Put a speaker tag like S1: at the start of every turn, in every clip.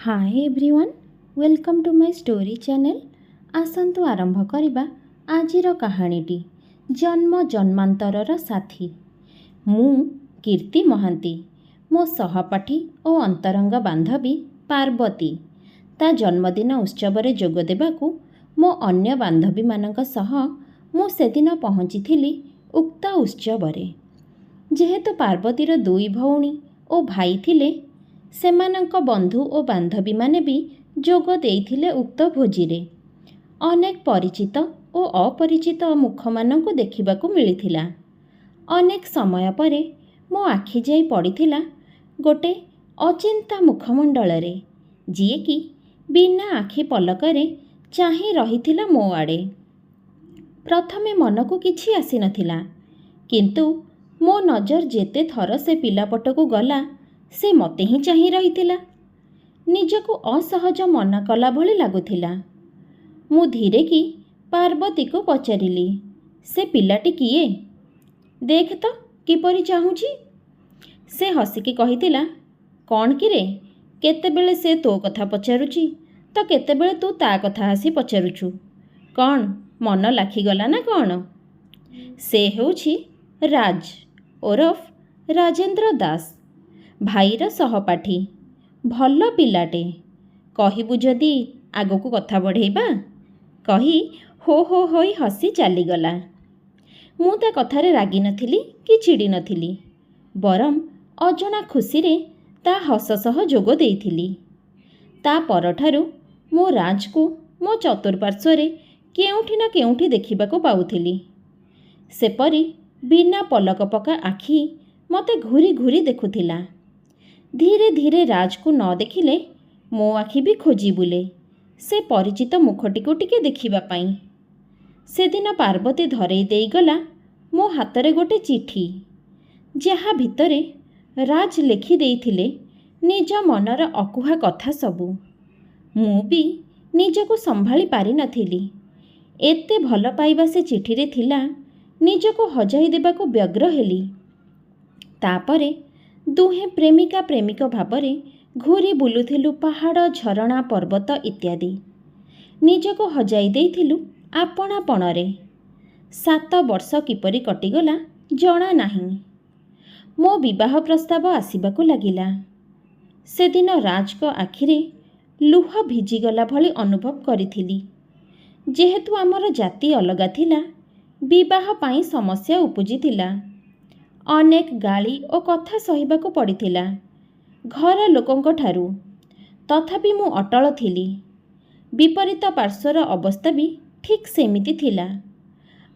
S1: Hi everyone, welcome to my story channel. ଆସନ୍ତୁ ଆରମ୍ଭ କରିବା ଆଜିର କାହାଣୀଟି, ଜନ୍ମ ଜନ୍ମାନ୍ତରର ସାଥୀ। ମୁଁ କୀର୍ତ୍ତି ମହାନ୍ତି। ମୋ ସହପାଠୀ ଓ ଅନ୍ତରଙ୍ଗ ବାନ୍ଧବୀ ପାର୍ବତୀ ତା ଜନ୍ମଦିନ ଉତ୍ସବରେ ଯୋଗ ଦେବାକୁ ମୋ ଅନ୍ୟ ବାନ୍ଧବୀମାନଙ୍କ ସହ ମୁଁ ସେଦିନ ପହଞ୍ଚିଥିଲି ଉକ୍ତ ଉତ୍ସବରେ। ଯେହେତୁ ପାର୍ବତୀର ଦୁଇ ଭଉଣୀ ଓ ଭାଇ ଥିଲେ, ସେମାନଙ୍କ ବନ୍ଧୁ ଓ ବାନ୍ଧବୀମାନେ ବି ଯୋଗ ଦେଇଥିଲେ ଉକ୍ତ ଭୋଜିରେ। ଅନେକ ପରିଚିତ ଓ ଅପରିଚିତ ମୁଖମାନଙ୍କୁ ଦେଖିବାକୁ ମିଳିଥିଲା। ଅନେକ ସମୟ ପରେ ମୋ ଆଖି ଯାଇ ପଡ଼ିଥିଲା ଗୋଟେ ଅଚିନ୍ତା ମୁଖମଣ୍ଡଳରେ, ଯିଏକି ବିନା ଆଖି ପଲକରେ ଚାହିଁ ରହିଥିଲା ମୋ ଆଡ଼େ। ପ୍ରଥମେ ମନକୁ କିଛି ଆସିନଥିଲା, କିନ୍ତୁ ମୋ ନଜର ଯେତେ ଥର ସେ ପିଲା ପଟକୁ ଗଲା, ସେ ମୋତେ ହିଁ ଚାହିଁ ରହିଥିଲା। ନିଜକୁ ଅସହଜ ମନା କଲା ଭଳି ଲାଗୁଥିଲା। ମୁଁ ଧୀରେ କି ପାର୍ବତୀକୁ ପଚାରିଲି, ସେ ପିଲାଟି କିଏ? ଦେଖ ତ କିପରି ଚାହୁଁଛି। ସେ ହସିକି କହିଥିଲା, କ'ଣ କିରେ, କେତେବେଳେ ସେ ତୋ କଥା ପଚାରୁଛି ତ କେତେବେଳେ ତୁ ତା କଥା ଆସି ପଚାରୁଛୁ। କ'ଣ ମନ ଲାଖିଗଲା ନା କ'ଣ? ସେ ହେଉଛି ରାଜ ଓରଫ ରାଜେନ୍ଦ୍ର ଦାସ, ଭାଇର ସହପାଠୀ। ଭଲ ପିଲାଟେ। କହିବୁ ଯଦି ଆଗକୁ କଥା ବଢ଼େଇବା, କହି ହୋ ହୋ ହୋଇ ହସି ଚାଲିଗଲା। ମୁଁ ତା କଥାରେ ରାଗିନଥିଲି କି ଚିଡ଼ି ନଥିଲି, ବରଂ ଅଜଣା ଖୁସିରେ ତା ହସ ସହ ଯୋଗ ଦେଇଥିଲି। ତା ପରଠାରୁ ମୁଁ ରାଜକୁ ମୋ ଚତୁଃପାର୍ଶ୍ୱରେ କେଉଁଠି ନା କେଉଁଠି ଦେଖିବାକୁ ପାଉଥିଲି। ସେପରି ବିନା ପଲକ ପକା ଆଖି ମୋତେ ଘୂରି ଘୂରି ଦେଖୁଥିଲା। ଧୀରେ ଧୀରେ ରାଜକୁ ନ ଦେଖିଲେ ମୋ ଆଖି ବି ଖୋଜି ବୁଲେ ସେ ପରିଚିତ ମୁଖଟିକୁ ଟିକେ ଦେଖିବା ପାଇଁ। ସେଦିନ ପାର୍ବତୀ ଧରେଇ ଦେଇଗଲା ମୋ ହାତରେ ଗୋଟେ ଚିଠି, ଯାହା ଭିତରେ ରାଜ ଲେଖି ଦେଇଥିଲେ ନିଜ ମନର ଅକୁହା କଥା ସବୁ। ମୁଁ ବି ନିଜକୁ ସମ୍ଭାଳି ପାରିନଥିଲି। ଏତେ ଭଲ ପାଇବା ସେ ଚିଠିରେ ଥିଲା, ନିଜକୁ ହଜାଇ ଦେବାକୁ ବ୍ୟଗ୍ର ହେଲି। ତାପରେ ଦୁହେଁ ପ୍ରେମିକା ପ୍ରେମିକ ଭାବରେ ଘୂରି ବୁଲୁଥିଲୁ ପାହାଡ଼, ଝରଣା, ପର୍ବତ ଇତ୍ୟାଦି। ନିଜକୁ ହଜାଇ ଦେଇଥିଲୁ ଆପଣାପଣରେ। 7 ବର୍ଷ କିପରି କଟିଗଲା ଜଣା ନାହିଁ। ମୋ ବିବାହ ପ୍ରସ୍ତାବ ଆସିବାକୁ ଲାଗିଲା। ସେଦିନ ରାଜଙ୍କ ଆଖିରେ ଲୁହ ଭିଜିଗଲା ଭଳି ଅନୁଭବ କରିଥିଲି। ଯେହେତୁ ଆମର ଜାତି ଅଲଗା ଥିଲା, ବିବାହ ପାଇଁ ସମସ୍ୟା ଉପୁଜିଥିଲା। ଅନେକ ଗାଳି ଓ କଥା ସହିବାକୁ ପଡ଼ିଥିଲା ଘର ଲୋକଙ୍କ ଠାରୁ। ତଥାପି ମୁଁ ଅଟଳ ଥିଲି। ବିପରୀତ ପାର୍ଶ୍ୱର ଅବସ୍ଥା ବି ଠିକ୍ ସେମିତି ଥିଲା।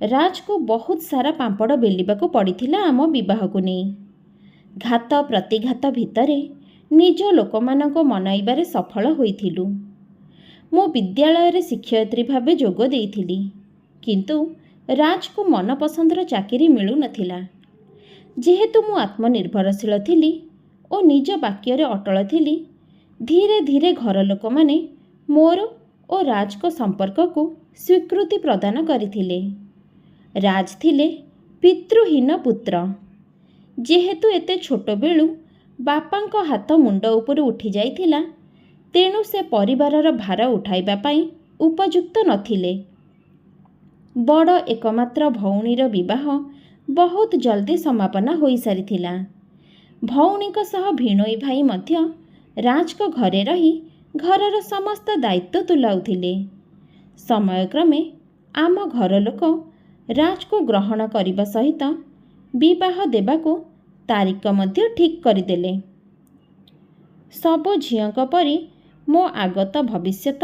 S1: ରାଜକୁ ବହୁତ ସାରା ପାମ୍ପଡ଼ ବେଲିବାକୁ ପଡ଼ିଥିଲା ଆମ ବିବାହକୁ ନେଇ। ଘାତ ପ୍ରତିଘାତ ଭିତରେ ନିଜ ଲୋକମାନଙ୍କୁ ମନାଇବାରେ ସଫଳ ହୋଇଥିଲୁ। ମୁଁ ବିଦ୍ୟାଳୟରେ ଶିକ୍ଷୟିତ୍ରୀ ଭାବେ ଯୋଗ ଦେଇଥିଲି, କିନ୍ତୁ ରାଜକୁ ମନପସନ୍ଦର ଚାକିରି ମିଳୁନଥିଲା। ଯେହେତୁ ମୁଁ ଆତ୍ମନିର୍ଭରଶୀଳ ଥିଲି ଓ ନିଜ ବାକ୍ୟରେ ଅଟଳ ଥିଲି, ଧୀରେ ଧୀରେ ଘର ଲୋକମାନେ ମୋର ଓ ରାଜଙ୍କ ସମ୍ପର୍କକୁ ସ୍ୱୀକୃତି ପ୍ରଦାନ କରିଥିଲେ। ରାଜ ଥିଲେ ପିତୃହୀନ ପୁତ୍ର। ଯେହେତୁ ଏତେ ଛୋଟବେଳୁ ବାପାଙ୍କ ହାତ ମୁଣ୍ଡ ଉପରୁ ଉଠିଯାଇଥିଲା, ତେଣୁ ସେ ପରିବାରର ଭାର ଉଠାଇବା ପାଇଁ ଉପଯୁକ୍ତ ନଥିଲେ। ବଡ଼ ଏକମାତ୍ର ଭଉଣୀର ବିବାହ ବହୁତ ଜଲ୍ଦି ସମାପନ ହୋଇସାରିଥିଲା। ଭଉଣୀଙ୍କ ସହ ଭିଣୋଇ ଭାଇ ମଧ୍ୟ ରାଜଙ୍କ ଘରେ ରହି ଘରର ସମସ୍ତ ଦାୟିତ୍ୱ ତୁଲାଉଥିଲେ। ସମୟକ୍ରମେ ଆମ ଘର ଲୋକ ରାଜକୁ ଗ୍ରହଣ କରିବା ସହିତ ବିବାହ ଦେବାକୁ ତାରିଖ ମଧ୍ୟ ଠିକ୍ କରିଦେଲେ। ସବୁ ଝିଅଙ୍କ ପରି ମୋ ଆଗତ ଭବିଷ୍ୟତ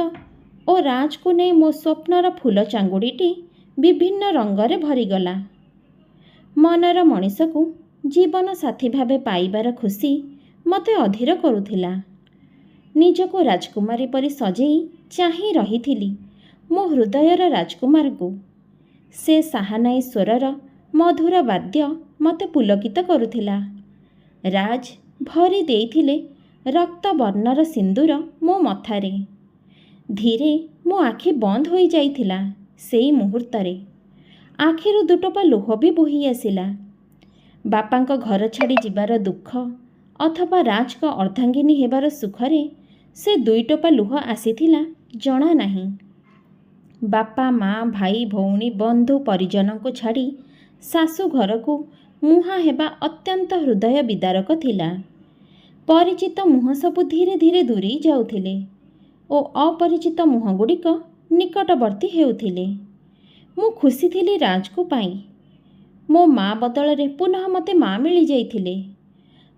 S1: ଓ ରାଜକୁ ନେଇ ମୋ ସ୍ୱପ୍ନର ଫୁଲ ଚାଙ୍ଗୁଡ଼ିଟି ବିଭିନ୍ନ ରଙ୍ଗରେ ଭରିଗଲା। ମନର ମଣିଷକୁ ଜୀବନସାଥୀ ଭାବେ ପାଇବାର ଖୁସି ମୋତେ ଅଧୀର କରୁଥିଲା। ନିଜକୁ ରାଜକୁମାରୀ ପରି ସଜେଇ ଚାହିଁ ରହିଥିଲି ମୋ ହୃଦୟର ରାଜକୁମାରଙ୍କୁ। ସେ ସାହାନାଇ ସ୍ୱରର ମଧୁର ବାଦ୍ୟ ମୋତେ ପୁଲକିତ କରୁଥିଲା। ରାଜ ଭରି ଦେଇଥିଲେ ରକ୍ତବର୍ଣ୍ଣର ସିନ୍ଦୁର ମୋ ମଥାରେ। ଧୀରେ ମୋ ଆଖି ବନ୍ଦ ହୋଇଯାଇଥିଲା ସେଇ ମୁହୂର୍ତ୍ତରେ। ଆଖିରୁ ଦୁଟୋପା ଲୁହ ବି ବୋହି ଆସିଲା। ବାପାଙ୍କ ଘର ଛାଡ଼ି ଯିବାର ଦୁଃଖ ଅଥବା ରାଜଙ୍କ ଅର୍ଦ୍ଧାଙ୍ଗିନୀ ହେବାର ସୁଖରେ ସେ ଦୁଇଟୋପା ଲୁହ ଆସିଥିଲା ଜଣା ନାହିଁ। ବାପା, ମା, ଭାଇ, ଭଉଣୀ, ବନ୍ଧୁ ପରିଜନଙ୍କୁ ଛାଡ଼ି ଶାଶୁଘରକୁ ମୁହାଁ ହେବା ଅତ୍ୟନ୍ତ ହୃଦୟ ବିଦାରକ ଥିଲା। ପରିଚିତ ମୁହଁ ସବୁ ଧୀରେ ଧୀରେ ଦୂରେଇ ଯାଉଥିଲେ ଓ ଅପରିଚିତ ମୁହଁଗୁଡ଼ିକ ନିକଟବର୍ତ୍ତୀ ହେଉଥିଲେ। ମୁଁ ଖୁସି ଥିଲି ରାଜ୍କୁ ପାଇ। ମୋ ମା ବଦଳରେ ପୁନଃ ମୋତେ ମା ମିଳିଯାଇଥିଲେ।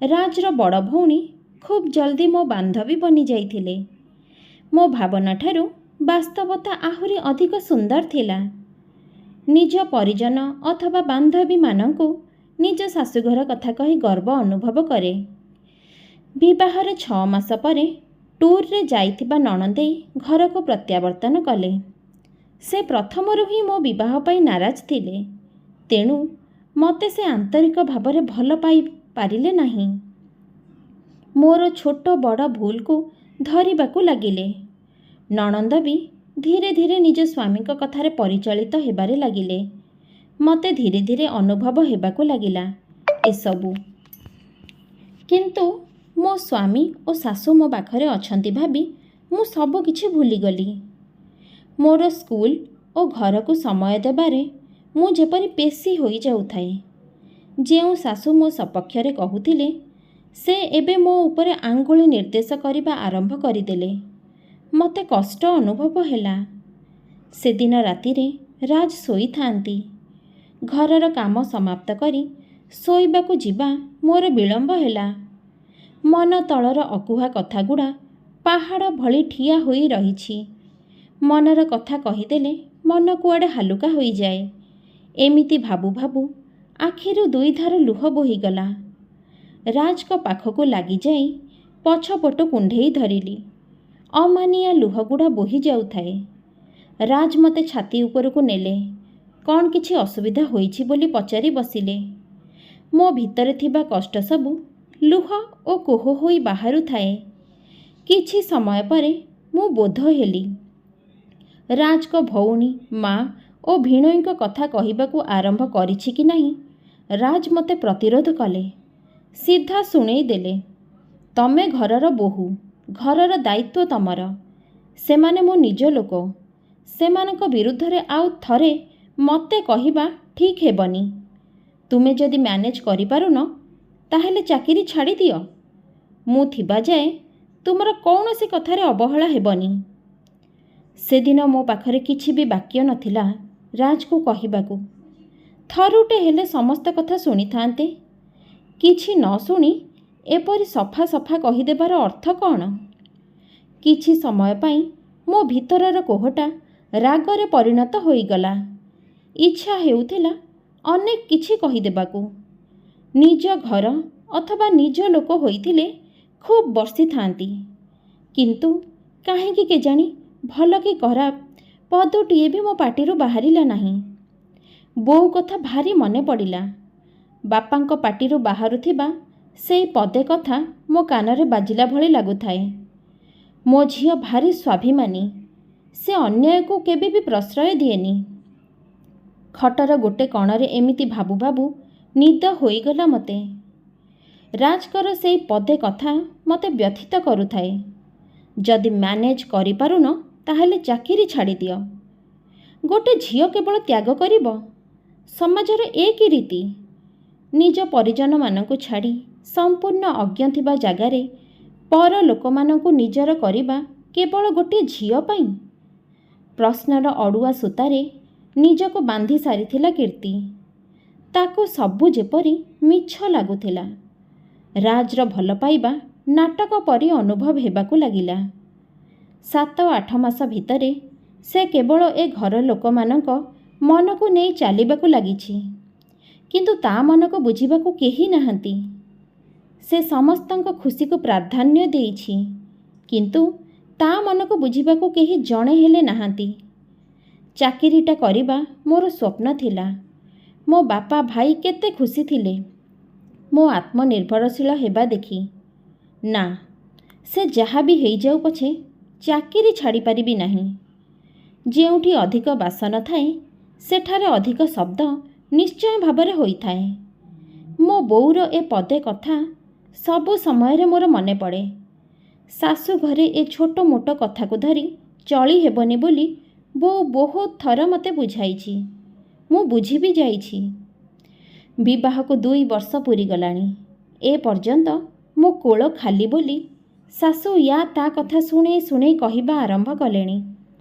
S1: ରାଜ୍ର ବଡ଼ ଭଉଣୀ ଖୁବ୍ ଜଲ୍ଦି ମୋ ବାନ୍ଧବୀ ବନିଯାଇଥିଲେ। ମୋ ଭାବନାଠାରୁ ବାସ୍ତବତା ଆହୁରି ଅଧିକ ସୁନ୍ଦର ଥିଲା। ନିଜ ପରିଜନ ଅଥବା ବାନ୍ଧବୀମାନଙ୍କୁ ନିଜ ଶାଶୁଘର କଥା କହି ଗର୍ବ ଅନୁଭବ କରେ। ବିବାହର 6 ମାସ ପରେ ଟୁର୍ରେ ଯାଇଥିବା ନଣନ୍ଦେଇ ଘରକୁ ପ୍ରତ୍ୟାବର୍ତ୍ତନ କଲେ। ସେ ପ୍ରଥମରୁ ହିଁ ମୋ ବିବାହ ପାଇଁ ନାରାଜ ଥିଲେ। ତେଣୁ ମୋତେ ସେ ଆନ୍ତରିକ ଭାବରେ ଭଲ ପାଇପାରିଲେ ନାହିଁ। ମୋର ଛୋଟ ବଡ଼ ଭୁଲକୁ ଧରିବାକୁ ଲାଗିଲେ। ନଣନ୍ଦ ବି ଧୀରେ ଧୀରେ ନିଜ ସ୍ୱାମୀଙ୍କ କଥାରେ ପରିଚାଳିତ ହେବାରେ ଲାଗିଲେ। ମୋତେ ଧୀରେ ଧୀରେ ଅନୁଭବ ହେବାକୁ ଲାଗିଲା ଏସବୁ। କିନ୍ତୁ ମୋ ସ୍ୱାମୀ ଓ ଶାଶୁ ମୋ ପାଖରେ ଅଛନ୍ତି ଭାବି ମୁଁ ସବୁକିଛି ଭୁଲିଗଲି। ମୋର ସ୍କୁଲ ଓ ଘରକୁ ସମୟ ଦେବାରେ ମୁଁ ଯେପରି ପେଶୀ ହୋଇଯାଉଥାଏ। ଯେଉଁ ଶାଶୁ ମୋ ସପକ୍ଷରେ କହୁଥିଲେ, ସେ ଏବେ ମୋ ଉପରେ ଆଙ୍ଗୁଳି ନିର୍ଦ୍ଦେଶ କରିବା ଆରମ୍ଭ କରିଦେଲେ। ମୋତେ କଷ୍ଟ ଅନୁଭବ ହେଲା। ସେଦିନ ରାତିରେ ରାଜ୍ ଶୋଇଥାନ୍ତି। ଘରର କାମ ସମାପ୍ତ କରି ଶୋଇବାକୁ ଯିବା ମୋର ବିଳମ୍ବ ହେଲା। ମନ ତଳର ଅକୁହା କଥାଗୁଡ଼ା ପାହାଡ଼ ଭଳି ଠିଆ ହୋଇ ରହିଛି। ମନର କଥା କହିଦେଲେ ମନ କୁଆଡ଼େ ହାଲୁକା ହୋଇଯାଏ। ଏମିତି ଭାବୁ ଭାବୁ ଆଖିରୁ ଦୁଇଧାର ଲୁହ ବୋହିଗଲା। ରାଜ୍ଙ୍କ ପାଖକୁ ଲାଗିଯାଇ ପଛପଟୁ କୁଣ୍ଢେଇ ଧରିଲି। ଅମାନିଆ ଲୁହଗୁଡ଼ା ବୋହି ଯାଉଥାଏ। ରାଜ୍ ମୋତେ ଛାତି ଉପରକୁ ନେଲେ। କ'ଣ କିଛି ଅସୁବିଧା ହୋଇଛି ବୋଲି ପଚାରି ବସିଲେ। ମୋ ଭିତରେ ଥିବା କଷ୍ଟ ସବୁ ଲୁହ ଓ କୋହ ହୋଇ ବାହାରୁଥାଏ। କିଛି ସମୟ ପରେ ମୁଁ ବୋଧ ହେଲି। ରାଜ୍ଙ୍କ ଭଉଣୀ, ମା ଓ ଭିଣୋଇଙ୍କ କଥା କହିବାକୁ ଆରମ୍ଭ କରିଛି କି ନାହିଁ, ରାଜ୍ ମୋତେ ପ୍ରତିରୋଧ କଲେ। ସିଧା ଶୁଣେଇ ଦେଲେ, ତମେ ଘରର ବୋହୂ, ଘରର ଦାୟିତ୍ୱ ତମର। ସେମାନେ ମୋ ନିଜ ଲୋକ। ସେମାନଙ୍କ ବିରୁଦ୍ଧରେ ଆଉ ଥରେ ମୋତେ କହିବା ଠିକ୍ ହେବନି। ତୁମେ ଯଦି ମ୍ୟାନେଜ୍ କରିପାରୁନ, ତାହେଲେ ଚାକିରି ଛାଡ଼ିଦିଅ। ମୁଁ ଥିବା ଯାଏ ତୁମର କୌଣସି କଥାରେ ଅବହେଳା ହେବନି। ସେଦିନ ମୋ ପାଖରେ କିଛି ବି ବାକ୍ୟ ନଥିଲା ରାଜ୍କୁ କହିବାକୁ। ଥରୁଟେ ହେଲେ ସମସ୍ତ କଥା ଶୁଣିଥାନ୍ତେ। କିଛି ନ ଶୁଣି ଏପରି ସଫା ସଫା କହିଦେବାର ଅର୍ଥ କ'ଣ? କିଛି ସମୟ ପାଇଁ ମୋ ଭିତରର କୋହଟା ରାଗରେ ପରିଣତ ହୋଇଗଲା। ଇଚ୍ଛା ହେଉଥିଲା ଅନେକ କିଛି କହିଦେବାକୁ। ନିଜ ଘର ଅଥବା ନିଜ ଲୋକ ହୋଇଥିଲେ ଖୁବ୍ ବର୍ଷିଥାନ୍ତି। କିନ୍ତୁ କାହିଁକି କେଜାଣି ଭଲ କି ଖରାପ ପଦଟିଏ ବି ମୋ ପାଟିରୁ ବାହାରିଲା ନାହିଁ। ବୋଉ କଥା ଭାରି ମନେ ପଡ଼ିଲା। ବାପାଙ୍କ ପାଟିରୁ ବାହାରୁଥିବା ସେଇ ପଦେ କଥା ମୋ କାନରେ ବାଜିଲା ଭଳି ଲାଗୁଥାଏ। ମୋ ଝିଅ ଭାରି ସ୍ୱାଭିମାନୀ। ସେ ଅନ୍ୟାୟକୁ କେବେ ବି ପ୍ରଶ୍ରୟ ଦିଏନି। ଖଟର ଗୋଟେ କଣରେ ଏମିତି ଭାବୁ ଭାବୁ ନିଦ ହୋଇଗଲା ମୋତେ। ରାଜ୍ଙ୍କର ସେଇ ପଦେ କଥା ମୋତେ ବ୍ୟଥିତ କରୁଥାଏ। ଯଦି ମ୍ୟାନେଜ୍ କରିପାରୁନ, ତାହେଲେ ଚାକିରି ଛାଡ଼ିଦିଅ। ଗୋଟେ ଝିଅ କେବଳ ତ୍ୟାଗ କରିବ? ସମାଜର ଏ କି ରୀତି? ନିଜ ପରିଜନମାନଙ୍କୁ ଛାଡ଼ି ସମ୍ପୂର୍ଣ୍ଣ ଅଜ୍ଞ ଥିବା ଜାଗାରେ ପର ଲୋକମାନଙ୍କୁ ନିଜର କରିବା କେବଳ ଗୋଟିଏ ଝିଅ ପାଇଁ? ପ୍ରଶ୍ନର ଅଡ଼ୁଆ ସୂତାରେ ନିଜକୁ ବାନ୍ଧି ସାରିଥିଲା କୀର୍ତ୍ତି। ତାକୁ ସବୁ ଯେପରି ମିଛ ଲାଗୁଥିଲା। ରାଜ୍ର ଭଲ ପାଇବା ନାଟକ ପରି ଅନୁଭବ ହେବାକୁ ଲାଗିଲା। 7-8 ମାସ ଭିତରେ ସେ କେବଳ ଏ ଘର ଲୋକମାନଙ୍କ ମନକୁ ନେଇ ଚାଲିବାକୁ ଲାଗିଛି। କିନ୍ତୁ ତା ମନକୁ ବୁଝିବାକୁ କେହି ନାହାନ୍ତି। ସେ ସମସ୍ତଙ୍କ ଖୁସିକୁ ପ୍ରାଧାନ୍ୟ ଦେଇଛି, କିନ୍ତୁ ତା ମନକୁ ବୁଝିବାକୁ କେହି ଜଣେ ହେଲେ ନାହାନ୍ତି। ଚାକିରିଟା କରିବା ମୋର ସ୍ୱପ୍ନ ଥିଲା। ମୋ ବାପା ଭାଇ କେତେ ଖୁସି ଥିଲେ ମୋ ଆତ୍ମନିର୍ଭରଶୀଳ ହେବା ଦେଖି। ନା, ସେ ଯାହା ବି ହେଇଯାଉ ପଛେ ଚାକିରି ଛାଡ଼ିପାରିବି ନାହିଁ। ଯେଉଁଠି ଅଧିକ ବାସନ ଥାଏ, ସେଠାରେ ଅଧିକ ଶବ୍ଦ ନିଶ୍ଚୟ ଭାବରେ ହୋଇଥାଏ। ମୋ ବୋଉର ଏ ପଦେ କଥା ସବୁ ସମୟରେ ମୋର ମନେ ପଡ଼େ। ଶାଶୁଘରେ ଏ ଛୋଟ ମୋଟ କଥାକୁ ଧରି ଚଳି ହେବନି ବୋଲି ବୋଉ ବହୁତ ଥର ମୋତେ ବୁଝାଇଛି। ମୁଁ ବୁଝି ବି ଯାଇଛି। ବିବାହକୁ 2 ବର୍ଷ ପୂରିଗଲାଣି। ଏ ପର୍ଯ୍ୟନ୍ତ ମୋ କୋଳ ଖାଲି ବୋଲି ଶାଶୁ ୟା ତା କଥା ଶୁଣେଇ ଶୁଣେଇ କହିବା ଆରମ୍ଭ କଲେଣି।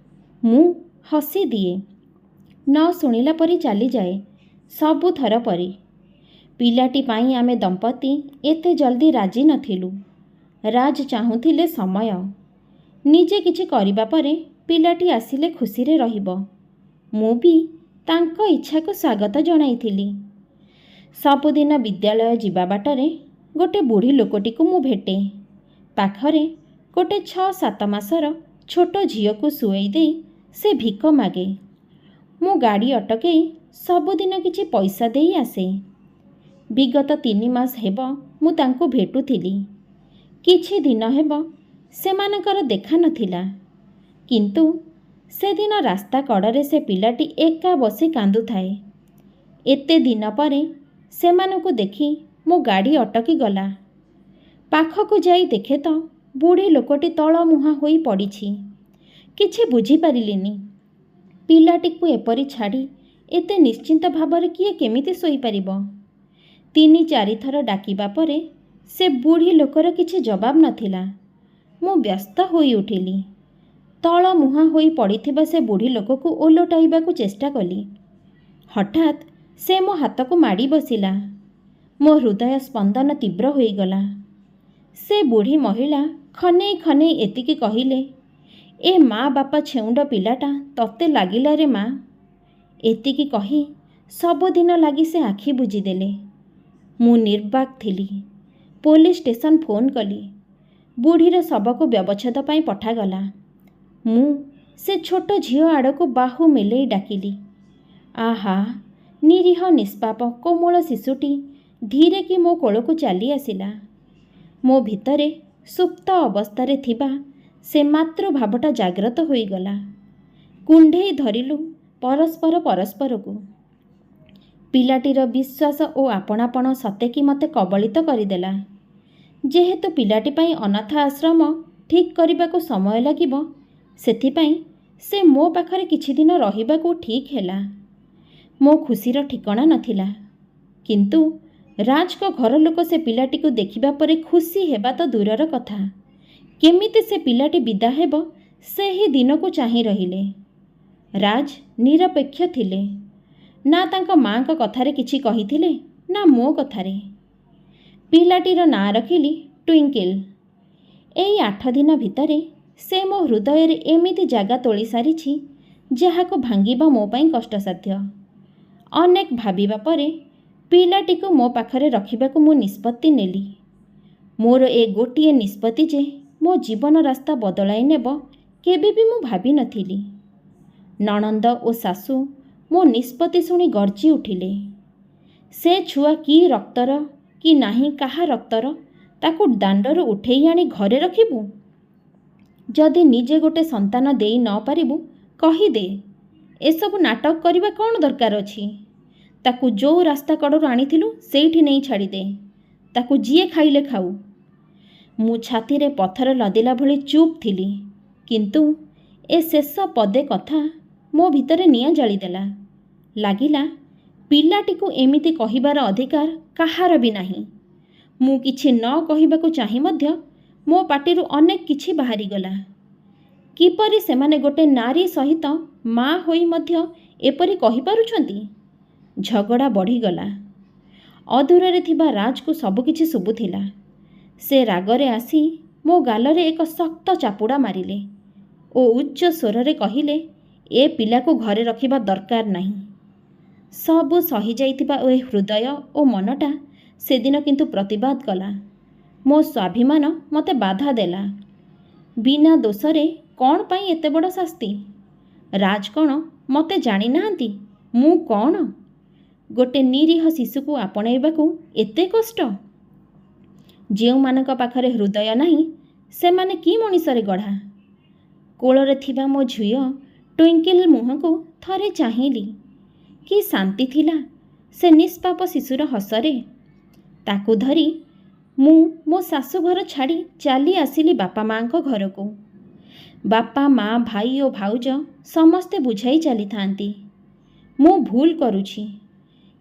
S1: ମୁଁ ହସିଦିଏ। ନ ଶୁଣିଲା ପରି ଚାଲିଯାଏ ସବୁଥର ପରି। ପିଲାଟି ପାଇଁ ଆମେ ଦମ୍ପତି ଏତେ ଜଲ୍ଦି ରାଜି ନଥିଲୁ। ରାଜ ଚାହୁଁଥିଲେ ସମୟ। ନିଜେ କିଛି କରିବା ପରେ ପିଲାଟି ଆସିଲେ ଖୁସିରେ ରହିବ। ମୁଁ ବି ତାଙ୍କ ଇଚ୍ଛାକୁ ସ୍ୱାଗତ ଜଣାଇଥିଲି। ସବୁଦିନ ବିଦ୍ୟାଳୟ ଯିବା ବାଟରେ ଗୋଟେ ବୁଢ଼ୀ ଲୋକଟିକୁ ମୁଁ ଭେଟେ। ପାଖରେ ଗୋଟେ 6-7 ମାସର ଛୋଟ ଝିଅକୁ ଶୁଆଇ ଦେଇ ସେ ଭିକ ମାଗେ। ମୁଁ ଗାଡ଼ି ଅଟକେଇ ସବୁଦିନ କିଛି ପଇସା ଦେଇ ଆସେ। ବିଗତ 3 ମାସ ହେବ ମୁଁ ତାଙ୍କୁ ଭେଟୁଥିଲି। କିଛି ଦିନ ହେବ ସେମାନଙ୍କର ଦେଖା ନଥିଲା। କିନ୍ତୁ ସେଦିନ ରାସ୍ତା କଡ଼ରେ ସେ ପିଲାଟି ଏକା ବସି କାନ୍ଦୁଥାଏ। ଏତେ ଦିନ ପରେ ସେମାନଙ୍କୁ ଦେଖି ମୋ ଗାଡ଼ି ଅଟକି ଗଲା। ପାଖକୁ ଯାଇ ଦେଖେ ତ ବୁଢ଼ୀ ଲୋକଟି ତଳମୁହାଁ ହୋଇ ପଡ଼ିଛି। କିଛି ବୁଝିପାରିଲିନି। ପିଲାଟିକୁ ଏପରି ଛାଡ଼ି ଏତେ ନିଶ୍ଚିନ୍ତ ଭାବରେ କିଏ କେମିତି ଶୋଇପାରିବ? ତିନି ଚାରିଥର ଡାକିବା ପରେ ସେ ବୁଢ଼ୀ ଲୋକର କିଛି ଜବାବ ନଥିଲା। ମୁଁ ବ୍ୟସ୍ତ ହୋଇଉଠିଲି। ତଳମୁହାଁ ହୋଇ ପଡ଼ିଥିବା ସେ ବୁଢ଼ୀ ଲୋକକୁ ଓଲଟାଇବାକୁ ଚେଷ୍ଟା କଲି। ହଠାତ୍ ସେ ମୋ ହାତକୁ ମାଡ଼ି ବସିଲା। ମୋ ହୃଦୟ ସ୍ପନ୍ଦନ ତୀବ୍ର ହୋଇଗଲା। ସେ ବୁଢ଼ୀ ମହିଳା ଖନେଇ ଖନେଇ ଏତିକି କହିଲେ, "ଏ ମା ବାପା ଛେଉଣ୍ଡ ପିଲାଟା ତତେ ଲାଗିଲା ରେ ମା।" ଏତିକି କହି ସବୁଦିନ ଲାଗି ସେ ଆଖି ବୁଜିଦେଲେ। ମୁଁ ନିର୍ବାକ୍ ଥିଲି। ପୋଲିସ ଷ୍ଟେସନ ଫୋନ୍ କଲି। ବୁଢ଼ୀର ଶବକୁ ବ୍ୟବଚ୍ଛେଦ ପାଇଁ ପଠାଗଲା। ମୁଁ ସେ ଛୋଟ ଝିଅ ଆଡ଼କୁ ବାହୁ ମେଲେଇ ଡାକିଲି। ଆହା, ନିରୀହ ନିଷ୍ପାପ କୋମଳ ଶିଶୁଟି ଧୀରେ କି ମୋ କୋଳକୁ ଚାଲି ଆସିଲା। ମୋ ଭିତରେ ସୁପ୍ତ ଅବସ୍ଥାରେ ଥିବା ସେ ମାତୃଭାବଟା ଜାଗ୍ରତ ହୋଇଗଲା। କୁଣ୍ଢେଇ ଧରିଲୁ ପରସ୍ପର ପରସ୍ପରକୁ। ପିଲାଟିର ବିଶ୍ୱାସ ଓ ଆପଣାପଣ ସତେକି ମୋତେ କବଳିତ କରିଦେଲା। ଯେହେତୁ ପିଲାଟି ପାଇଁ ଅନାଥ ଆଶ୍ରମ ଠିକ୍ କରିବାକୁ ସମୟ ଲାଗିବ, ସେଥିପାଇଁ ସେ ମୋ ପାଖରେ କିଛିଦିନ ରହିବାକୁ ଠିକ୍ ହେଲା। ମୋ ଖୁସିର ଠିକଣା ନଥିଲା। କିନ୍ତୁ ରାଜଙ୍କ ଘର ଲୋକ ସେ ପିଲାଟିକୁ ଦେଖିବା ପରେ ଖୁସି ହେବା ତ ଦୂରର କଥା, କେମିତି ସେ ପିଲାଟି ବିଦା ହେବ ସେହି ଦିନକୁ ଚାହିଁ ରହିଲେ। ରାଜ ନିରପେକ୍ଷ ଥିଲେ। ନା ତାଙ୍କ ମାଆଙ୍କ କଥାରେ କିଛି କହିଥିଲେ, ନା ମୋ କଥାରେ। ପିଲାଟିର ନାଁ ରଖିଲି ଟ୍ୱିଙ୍କିଲ୍। ଏଇ 8 ଦିନ ଭିତରେ ସେ ମୋ ହୃଦୟରେ ଏମିତି ଜାଗା ତୋଳି ସାରିଛି, ଯାହାକୁ ଭାଙ୍ଗିବା ମୋ ପାଇଁ କଷ୍ଟସାଧ୍ୟ। ଅନେକ ଭାବିବା ପରେ ପିଲାଟିକୁ ମୋ ପାଖରେ ରଖିବାକୁ ମୁଁ ନିଷ୍ପତ୍ତି ନେଲି। ମୋର ଏ ଗୋଟିଏ ନିଷ୍ପତ୍ତି ଯେ ମୋ ଜୀବନ ରାସ୍ତା ବଦଳାଇ ନେବ, କେବେ ବି ମୁଁ ଭାବିନଥିଲି। ନଣନ୍ଦ ଓ ଶାଶୁ ମୋ ନିଷ୍ପତ୍ତି ଶୁଣି ଗର୍ଜି ଉଠିଲେ। ସେ ଛୁଆ କି ରକ୍ତର କି ନାହିଁ କାହା ରକ୍ତର, ତାକୁ ଦାଣ୍ଡରୁ ଉଠେଇ ଆଣି ଘରେ ରଖିବୁ? ଯଦି ନିଜେ ଗୋଟେ ସନ୍ତାନ ଦେଇ ନ ପାରିବୁ କହିଦେ। ଏସବୁ ନାଟକ କରିବା କ'ଣ ଦରକାର ଅଛି? ତାକୁ ଯୋଉ ରାସ୍ତା କଡ଼ରୁ ଆଣିଥିଲୁ ସେଇଠି ନେଇ ଛାଡ଼ିଦେ। ତାକୁ ଯିଏ ଖାଇଲେ ଖାଉ। ମୁଁ ଛାତିରେ ପଥର ଲଦିଲା ଭଳି ଚୁପ୍ ଥିଲି। କିନ୍ତୁ ଏ ଶେଷ ପଦେ କଥା ମୋ ଭିତରେ ନିଆଁ ଜାଳିଦେଲା। ଲାଗିଲା ପିଲାଟିକୁ ଏମିତି କହିବାର ଅଧିକାର କାହାର ବି ନାହିଁ। ମୁଁ କିଛି ନ କହିବାକୁ ଚାହିଁ ମଧ୍ୟ ମୋ ପାଟିରୁ ଅନେକ କିଛି ବାହାରିଗଲା। କିପରି ସେମାନେ ଗୋଟେ ନାରୀ ସହିତ ମା ହୋଇ ମଧ୍ୟ ଏପରି କହିପାରୁଛନ୍ତି? ଝଗଡ଼ା ବଢ଼ିଗଲା। ଅଦୂରରେ ଥିବା ରାଜକୁ ସବୁକିଛି ଶୁଭୁଥିଲା। ସେ ରାଗରେ ଆସି ମୋ ଗାଲରେ ଏକ ଶକ୍ତ ଚାପୁଡ଼ା ମାରିଲେ ଓ ଉଚ୍ଚ ସ୍ୱରରେ କହିଲେ, "ଏ ପିଲାକୁ ଘରେ ରଖିବା ଦରକାର ନାହିଁ।" ସବୁ ସହିଯାଇଥିବା ଏ ହୃଦୟ ଓ ମନଟା ସେଦିନ କିନ୍ତୁ ପ୍ରତିବାଦ କଲା। ମୋ ସ୍ୱାଭିମାନ ମୋତେ ବାଧା ଦେଲା। ବିନା ଦୋଷରେ କ'ଣ ପାଇଁ ଏତେ ବଡ଼ ଶାସ୍ତି? ରାଜ କ'ଣ ମୋତେ ଜାଣିନାହାନ୍ତି ମୁଁ କ'ଣ? ଗୋଟେ ନିରୀହ ଶିଶୁକୁ ଆପଣେଇବାକୁ ଏତେ କଷ୍ଟ? ଯେଉଁମାନଙ୍କ ପାଖରେ ହୃଦୟ ନାହିଁ, ସେମାନେ କି ମଣିଷରେ ଗଢ଼ା? କୋଳରେ ଥିବା ମୋ ଝିଅ ଟ୍ୱିଙ୍କିଲ୍ ମୁହଁକୁ ଥରେ ଚାହିଁଲି। କି ଶାନ୍ତି ଥିଲା ସେ ନିଷ୍ପାପ ଶିଶୁର ହସରେ! ତାକୁ ଧରି ମୁଁ ମୋ ଶାଶୁଘର ଛାଡ଼ି ଚାଲି ଆସିଲି ବାପା ମାଆଙ୍କ ଘରକୁ। ବାପା, ମା, ଭାଇ ଓ ଭାଉଜ ସମସ୍ତେ ବୁଝାଇ ଚାଲିଥାନ୍ତି ମୁଁ ଭୁଲ କରୁଛି,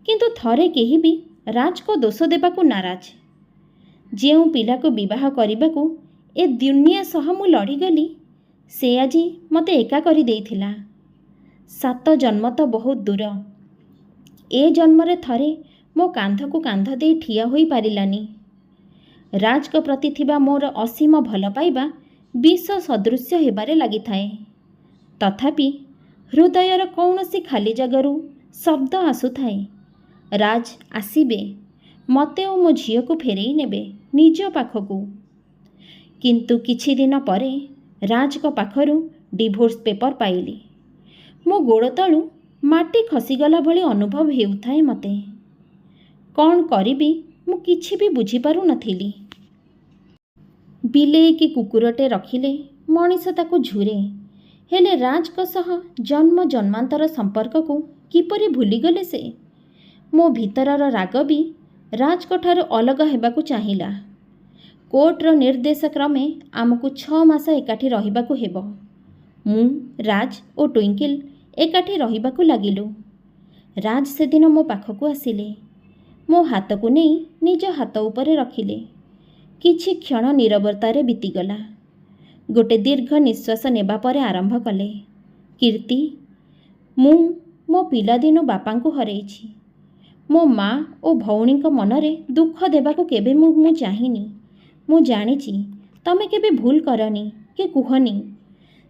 S1: କିନ୍ତୁ ଥରେ କେହି ବି ରାଜକୁ ଦୋଷ ଦେବାକୁ ନାରାଜ। ଯେଉଁ ପିଲାକୁ ବିବାହ କରିବାକୁ ଏ ଦୁନିଆ ସହ ମୁଁ ଲଢ଼ିଗଲି, ସେ ଆଜି ମୋତେ ଏକା କରିଦେଇଥିଲା। 7 ଜନ୍ମ ତ ବହୁତ ଦୂର, ଏ ଜନ୍ମରେ ଥରେ ମୋ କାନ୍ଧକୁ କାନ୍ଧ ଦେଇ ଠିଆ ହୋଇପାରିଲାନି। ରାଜଙ୍କ ପ୍ରତି ଥିବା ମୋର ଅସୀମ ଭଲ ପାଇବା ବିଷ ସଦୃଶ୍ୟ ହେବାରେ ଲାଗିଥାଏ। ତଥାପି ହୃଦୟର କୌଣସି ଖାଲି ଜାଗାରୁ ଶବ୍ଦ ଆସୁଥାଏ, ରାଜ ଆସିବେ, ମୋତେ ଓ ମୋ ଝିଅକୁ ଫେରେଇ ନେବେ ନିଜ ପାଖକୁ। କିନ୍ତୁ କିଛି ଦିନ ପରେ ରାଜଙ୍କ ପାଖରୁ ଡିଭୋର୍ସ ପେପର ପାଇଲି। ମୋ ଗୋଡ଼ ତଳୁ ମାଟି ଖସିଗଲା ଭଳି ଅନୁଭବ ହେଉଥାଏ ମୋତେ। କ'ଣ କରିବି ମୁଁ କିଛି ବି ବୁଝିପାରୁନଥିଲି। ବିଲେଇ କି କୁକୁରଟେ ରଖିଲେ ମଣିଷ ତାକୁ ଝୁରେ, ହେଲେ ରାଜଙ୍କ ସହ ଜନ୍ମ ଜନ୍ମାନ୍ତର ସମ୍ପର୍କକୁ କିପରି ଭୁଲିଗଲେ ସେ? ମୋ ଭିତରର ରାଗ ବି ରାଜଙ୍କଠାରୁ ଅଲଗା ହେବାକୁ ଚାହିଁଲା। କୋର୍ଟର ନିର୍ଦ୍ଦେଶ କ୍ରମେ ଆମକୁ 6 ମାସ ଏକାଠି ରହିବାକୁ ହେବ। ମୁଁ, ରାଜ ଓ ଟ୍ୱିଙ୍କଲ୍ ଏକାଠି ରହିବାକୁ ଲାଗିଲୁ। ରାଜ ସେଦିନ ମୋ ପାଖକୁ ଆସିଲେ, ମୋ ହାତକୁ ନେଇ ନିଜ ହାତ ଉପରେ ରଖିଲେ। କିଛି କ୍ଷଣ ନୀରବତାରେ ବିତିଗଲା। ଗୋଟେ ଦୀର୍ଘ ନିଶ୍ୱାସ ନେବା ପରେ ଆରମ୍ଭ କଲେ, କୀର୍ତ୍ତି, ମୁଁ ମୋ ପିଲାଦିନୁ ବାପାଙ୍କୁ ହରେଇଛି। ମୋ ମା ଓ ଭଉଣୀଙ୍କ ମନରେ ଦୁଃଖ ଦେବାକୁ କେବେ ମୁଁ ଚାହିଁନି। ମୁଁ ଜାଣିଛି ତମେ କେବେ ଭୁଲ କରନି କି କୁହନି।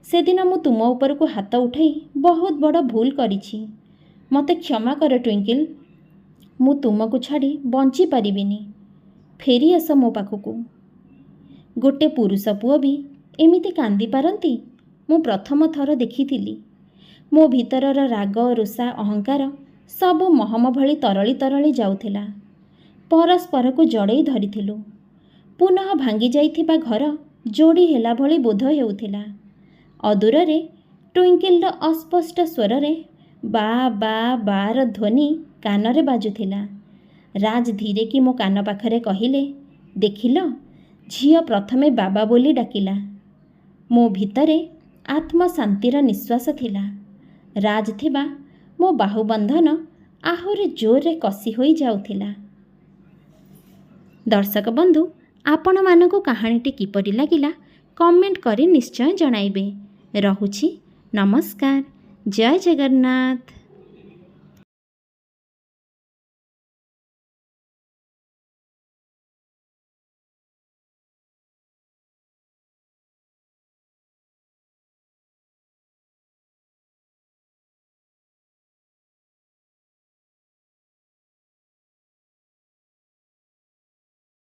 S1: ସେଦିନ ମୁଁ ତୁମ ଉପରକୁ ହାତ ଉଠାଇ ବହୁତ ବଡ଼ ଭୁଲ କରିଛି। ମୋତେ କ୍ଷମା କର ଟ୍ୱିଙ୍କଲ୍, ମୁଁ ତୁମକୁ ଛାଡ଼ି ବଞ୍ଚିପାରିବିନି। ଫେରିଆସ ମୋ ପାଖକୁ। ଗୋଟେ ପୁରୁଷ ପୁଅ ବି ଏମିତି କାନ୍ଦିପାରନ୍ତି ମୁଁ ପ୍ରଥମ ଥର ଦେଖିଥିଲି। ମୋ ଭିତରର ରାଗ, ରୁଷା, ଅହଙ୍କାର ସବୁ ମହମ ଭଳି ତରଳି ତରଳି ଯାଉଥିଲା। ପରସ୍ପରକୁ ଜଡ଼େଇ ଧରିଥିଲୁ। ପୁନଃ ଭାଙ୍ଗି ଯାଇଥିବା ଘର ଯୋଡ଼ି ହେଲା ଭଳି ବୋଧ ହେଉଥିଲା। ଅଦୂରରେ ଟ୍ୱିଙ୍କଲ୍ର ଅସ୍ପଷ୍ଟ ସ୍ୱରରେ ବା ବା ବାର ଧ୍ୱନି କାନରେ ବାଜୁଥିଲା। ରାଜ ଧୀରେ କି ମୋ କାନ ପାଖରେ କହିଲେ, ଦେଖିଲ, ଝିଅ ପ୍ରଥମେ ବାବା ବୋଲି ଡାକିଲା। ମୋ ଭିତରେ ଆତ୍ମଶାନ୍ତିର ନିଶ୍ୱାସ ଥିଲା। ରାଜ ଥିବା ମୋ ବାହୁବନ୍ଧନ ଆହୁରି ଜୋରରେ କଷି ହୋଇଯାଉଥିଲା। ଦର୍ଶକ ବନ୍ଧୁ, ଆପଣମାନଙ୍କୁ କାହାଣୀଟି କିପରି ଲାଗିଲା କମେଣ୍ଟ କରି ନିଶ୍ଚୟ ଜଣାଇବେ। ରହୁଛି, ନମସ୍କାର, ଜୟ ଜଗନ୍ନାଥ।